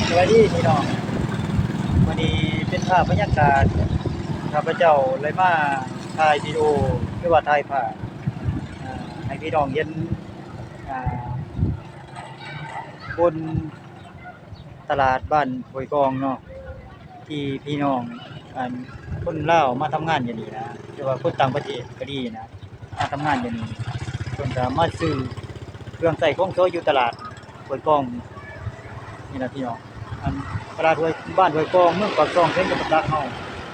ສະບາຍດີພີ່ນ້ອງ, ມື້ນີ້ເປັນພາບບັນຍາກາດ ຂ້າພະເຈົ້າໄດ້ມາຖ່າຍວິດີໂອ ຫຼືວ່າຖ່າຍພາບ ເອີ ໃຫ້ພີ່ນ້ອງເຫັນ ອ່າ ບົນຕະຫຼາດບ້ານຫ້ວຍກອງເນາະ ທີ່ພີ່ນ້ອງ ອັນ ຄົນລາວມາທຳງານຢູ່ນີ້ນະ ຫຼືວ່າຄົນຕ່າງປະເທດກໍດີນະ ມາທຳງານຢູ່ນີ້ ເພິ່ນກໍມາຊື້ເຄື່ອງໃຊ້ຂອງສອຍຢູ່ຕະຫຼາດ ຫ້ວຍກອງນີ້ລະພີ່ນ້ອງ. ອັນຕະຫຼາດຫ້ວຍ ບ້ານຫ້ວຍກອງ ເມືອງປາກຊ່ອງ ແຂວງຈຳປາສັກເຮົາ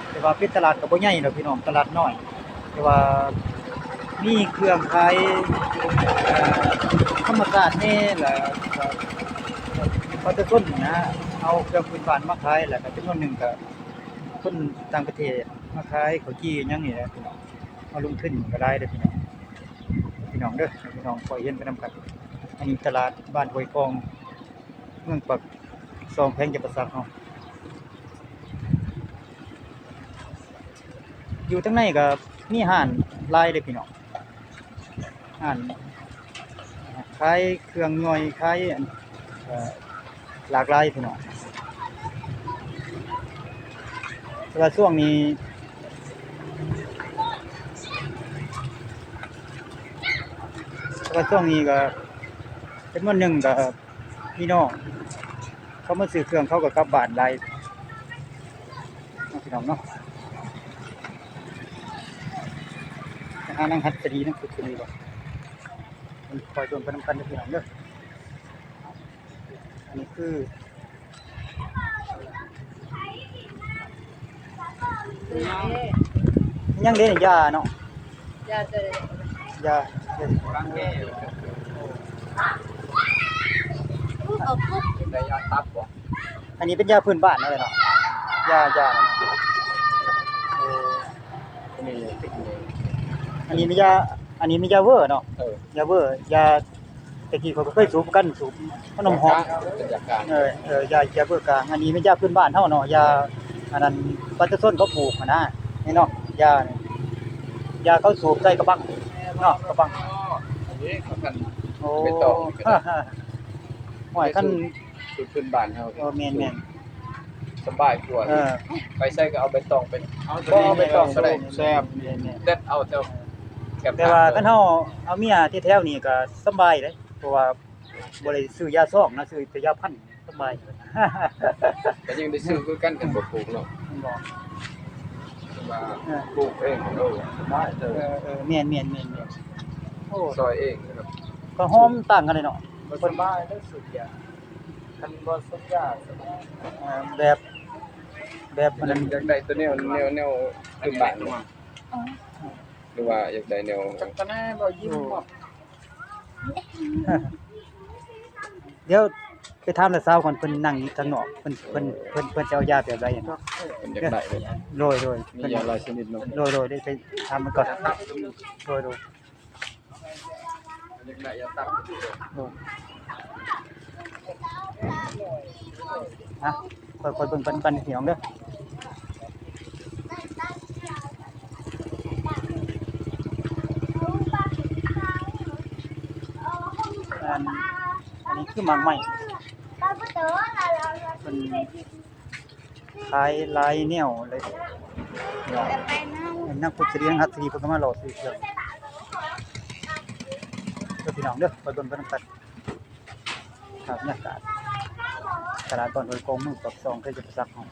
ແຕ່ວ່າເປັນຕະຫຼາດກໍບໍ່ໃຫຍ່ດອກພີ່ນ້ອງ ຕະຫຼາດນ້ອຍ ແຕ່ວ່າມີເຄື່ອງຂາຍ ເອີ ທຳມະຊາດແດ່ ແລ້ວກໍປະຊາຊົນນະ ເອົາເຄື່ອງພື້ນບ້ານມາຂາຍ ແລ້ວກໍຈຳນວນໜຶ່ງກໍຄົນຕ່າງປະເທດມາຂາຍເຂົ້າຈີ່ຫຍັງນີ້ແຫຼະພີ່ນ້ອງ. ເອົາລົງທຶນກໍຫຼາຍເດີພີ່ນ້ອງ ພີ່ນ້ອງເດີ ໃຫ້ພີ່ນ້ອງຄ່ອຍເຫັນໄປນຳກັນ. ອັນນີ້ຕະຫຼາດບ້ານຫ້ວຍກອງ ເມືອງປາກຊ່ອງ ແຂວງຈຳປາສັກເຮົາ. ຢູ່ທາງໃນກໍມີຮ້ານຫຼາຍເດ້ພີ່ນ້ອງ ຮ້ານຂາຍເຄື່ອງຍ່ອຍ ຂາຍອັນ ເອີ ຫຼາກຫຼາຍພີ່ນ້ອງ. ແຕ່ວ່າຊ່ວງນີ້ ແຕ່ວ່າຊ່ວງນີ້ກໍ ຈຳນວນໜຶ່ງກໍ ພີ່ນ້ອງເຂົາມາຊື້ເຄື່ອງ ເຂົາກໍກັບບ້ານຫຼາຍເນາະ ພີ່ນ້ອງເນາະ. ໄປຫານາງຫັດສະດີນຳ ຄືຊິມີບໍ່ ມັນຄ່ອຍເບິ່ງໄປນຳກັນເດີພີ່ນ້ອງເດີ. ອັນນີ້ຄື ຍັງເດ້ ຢາເນາະ ຢາ ຢາ ຢາ ຢາ ຢາຕັບບໍ່? ອັນນີ້ເປັນຢາພື້ນບ້ານເນາະ ເນາະ ຢາ ຢາ ເອີ ອັນນີ້ເປັນ ອັນນີ້ມີຢາ ອັນນີ້ມີຢາເວີເນາະ ເອີ ຢາເວີ ຢາ ແຕ່ກີ້ຂ້ອຍກໍເຄີຍສູບຄືກັນ ສູບເອົານ້ຳຫອມ ເອີ ເອີ ຢາ ຢາເວີກາງ. ອັນນີ້ແມ່ນຢາພື້ນບ້ານເຮົາເນາະ ຢາອັນນັ້ນປະຊາຊົນເຂົາປູກຫັ້ນນະ ນີ້ເນາະ ຢາ ຢາເຂົາສູບໃສ່ກະບັງເນາະ ກະບັງ. ໂອ້ ໂອ້ຍ ຄັນ ສູດພື້ນບ້ານເຮົາ ເອີ ແມ່ນໆ ສະບາຍກວ່າ ເອີ ໄປໃສກໍເອົາໃບຕອງໄປ ເອົາ ບໍ່ເອົາໃບຕອງກໍໄດ້ ແຊບ ແມ່ນໆ ເດັດເອົາແຖວ ເອີ ແຄມ ແຕ່ວ່າຄັນເຮົາເອົາເມຍແຖວໆນີ້ກໍສະບາຍເດ້ ເພາະວ່າບໍ່ໄດ້ຊື້ຢາຊອງນະ ຊື້ແຕ່ຢາພັນ ສະບາຍ ກໍຍັງໄດ້ຊື້ຄືກັນ ຄັນບໍ່ປູກເນາະ ແມ່ນບໍ່? ແຕ່ວ່າ ເອີ ປູກເອງ ເອີ ສະບາຍເດີ ເອີ ເອີ ແມ່ນໆໆໆ ໂອ້ ຊອຍເອງ ກໍຫອມຕ່າງກັນເລີຍເນາະ ມັນສະບາຍເດີ ສູບຢາ ຄັນບໍ່ສູບຢາສະບາຍ ເອີ ແບບ ແບບມັນ ຢາກ ຢາກໄດ້ຕົວແນວ ແນວ ແນວຄືບ້ານບໍ່ ຫຼືວ່າຢາກໄດ້ແນວ ຈັກຕະແນວບໍ່ຍິ້ມບໍ່? ດຽວໄປຖາມລາວສາວກ່ອນ ເພິ່ນນັ່ງຢູ່ທາງນອກ ເພິ່ນ ເພິ່ນ ເພິ່ນ ເພິ່ນຊິເອົາຢາແບບໃດຫັ້ນ ເພິ່ນຢາກໄດ້ ໂດຍ ໂດຍ ມີຢາຫຼາຍຊະນິດເນາະ ໂດຍ ໂດຍ ໄດ້ໄປຖາມເພິ່ນກ່ອນ ໂດຍ ໂດຍ. ອ່ະ ຄ່ອຍໆເບິ່ງໄປນຳກັນເດີພີ່ນ້ອງເດີ. ອັນ ອັນນີ້ຄືໝາກໄມ້ ເພິ່ນ ຂາຍຫຼາຍແນວເລີຍເນາະ. ນັກພຸດສະດີ ນັກຫັດສະດີ ເພິ່ນກໍມາເລາະຊື້ເຄື່ອງເດີພີ່ນ້ອງເດີ. ໄປເບິ່ງໄປນຳກັນ ພາບບັນຍາກາດຕະຫຼາດບ້ານຫ້ວຍກອງ ເມືອງປາກຊ່ອງ ແຂວງຈຳປາສັກເຮົາ.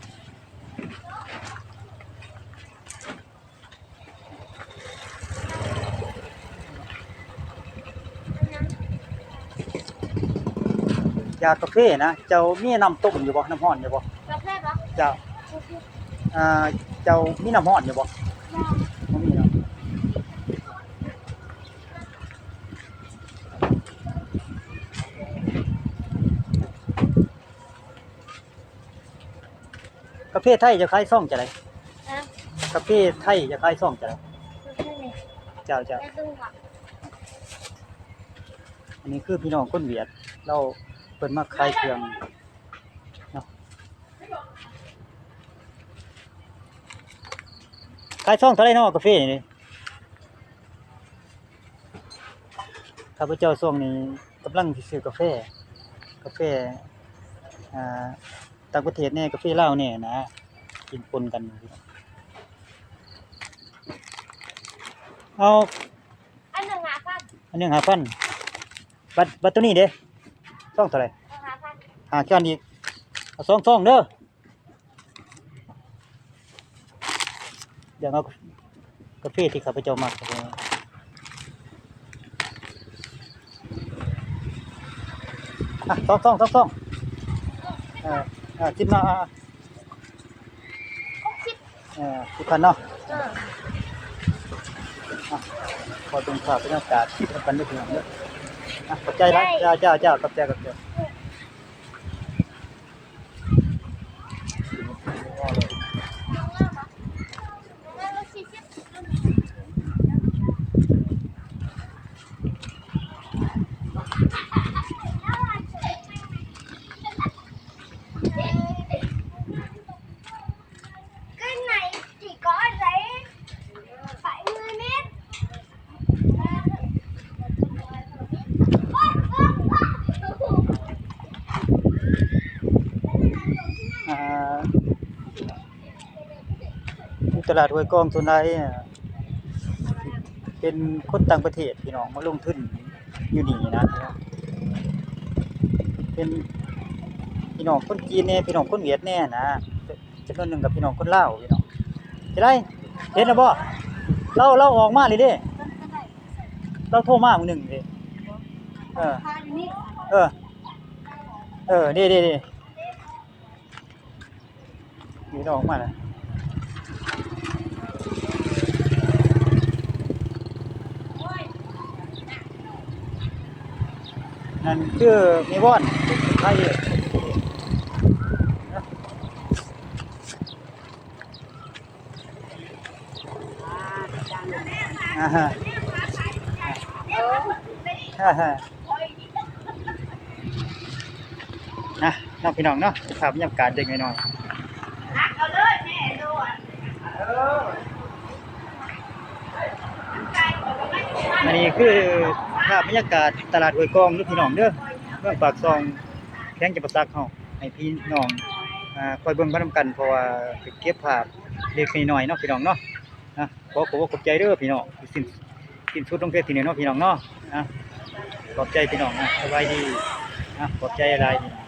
ຢາກາເຟນະ ເຈົ້າມີນ້ຳຕົ້ມຢູ່ບໍ່? ນ້ຳຮ້ອນຢູ່ບໍ່? ກາເຟບໍ່? ເຈົ້າ ບໍ່ມີ. ອ່າ ເຈົ້າມີນ້ຳຮ້ອນຢູ່ບໍ່? ບໍ່. ບໍ່ມີເນາະ. ກາເຟໄທຈະຂາຍຊອງຈັ່ງໃດ? ຮະ? ກາເຟໄທຈະຂາຍຊອງຈັ່ງໃດ? ກາເຟ ເຈົ້າ ເຈົ້າ ແລ້ວແຕ່ວ່າ ອັນນີ້ຄືພີ່ນ້ອງຄົນຫວຽດ ລາວເພິ່ນມາຂາຍເຄື່ອງເນາະ. ຂາຍຊອງເທົ່າໃດເນາະ ກາເຟນີ້? ຂ້າພະເຈົ້າຊ່ວງນີ້ກຳລັງຊິຊື້ກາແຟ ກາແຟ ອ່າ ຕ່າງປະເທດແດ່ ກາເຟລາວແດ່ນະ ກິນປົນກັນ. ເອົາ ອັນໜຶ່ງຫ້າພັນ ອັນໜຶ່ງຫ້າພັນ. ບັດ ບັດໂຕນີ້ເດ້ ຊອງເທົ່າໃດ? ຫ້າພັນ ຫ້າພັນອີກ. ເອົາສອງຊອງເດີ. ເລື່ອງເອົາກາເຟທີ່ຂ້າພະເຈົ້າມັກ. ອ່ະ ສອງຊອງ ສອງຊອງ. ເອີ ເອີ ສິບເນາະ. ອ່າ ຫົກສິບ ເອີ ສິບພັນເນາະ. ເອີ ອ່ະ ຂໍເບິ່ງພາບບັນຍາກາດນຳກັນເດີພີ່ນ້ອງເດີ. ອ່ະ ຂອບໃຈຫຼາຍ. ໄດ້ ເຈົ້າ ເຈົ້າ ເຈົ້າ ຂອບໃຈ ຂອບໃຈ. ອ່າ ຢູ່ຕະຫຼາດຫ້ວຍກອງສ່ວນຫຼາຍ ອ່າ ເປັນຄົນຕ່າງປະເທດພີ່ນ້ອງ ມາລົງທຶນຢູ່ນີ້ນະພີ່ນ້ອງ. ເປັນພີ່ນ້ອງຄົນຈີນແດ່ ພີ່ນ້ອງຄົນຫວຽດແດ່ນະ. ຈຳນວນໜຶ່ງກັບພີ່ນ້ອງຄົນລາວພີ່ນ້ອງ. ຈັ່ງໃດ ເຫັນແລ້ວບໍ່? ລາວ ລາວອອກມາເລີຍເດ້ ລາວໂທມາມື້ໜຶ່ງເດ້. ເອີ ເອີ ເອີ ເດ້ ເດ້ ເດ້ ນີ້ລາວອອກມາແລ້ວ. ນັ້ນຄືແມ່ວອນ ໄທ. ອ່າຮະ ອ່າຮະ ນະເນາະພີ່ນ້ອງເນາະ ເກັບພາບບັນຍາກາດເລັກໆນ້ອຍໆ. ອັນນີ້ຄືພາບບັນຍາກາດຕະຫຼາດຫ້ວຍກອງເດີພີ່ນ້ອງເດີ ເມືອງປາກຊ່ອງ ແຂວງຈຳປາສັກເຮົາ ໃຫ້ພີ່ນ້ອງ ອ່າ ຄອຍເບິ່ງໄປນຳກັນ ເພາະວ່າໄປເກັບພາບເລັກໆນ້ອຍໆເນາະພີ່ນ້ອງເນາະ. ນະ ຂໍຂອບອົກຂອບໃຈເດີພີ່ນ້ອງ ສິ້ນ ສິ້ນສຸດລົງພຽງເທົ່ານີ້ເນາະພີ່ນ້ອງເນາະ. ນະ ຂອບໃຈພີ່ນ້ອງນະ ສະບາຍດີນະ ຂອບໃຈຫຼາຍໆ.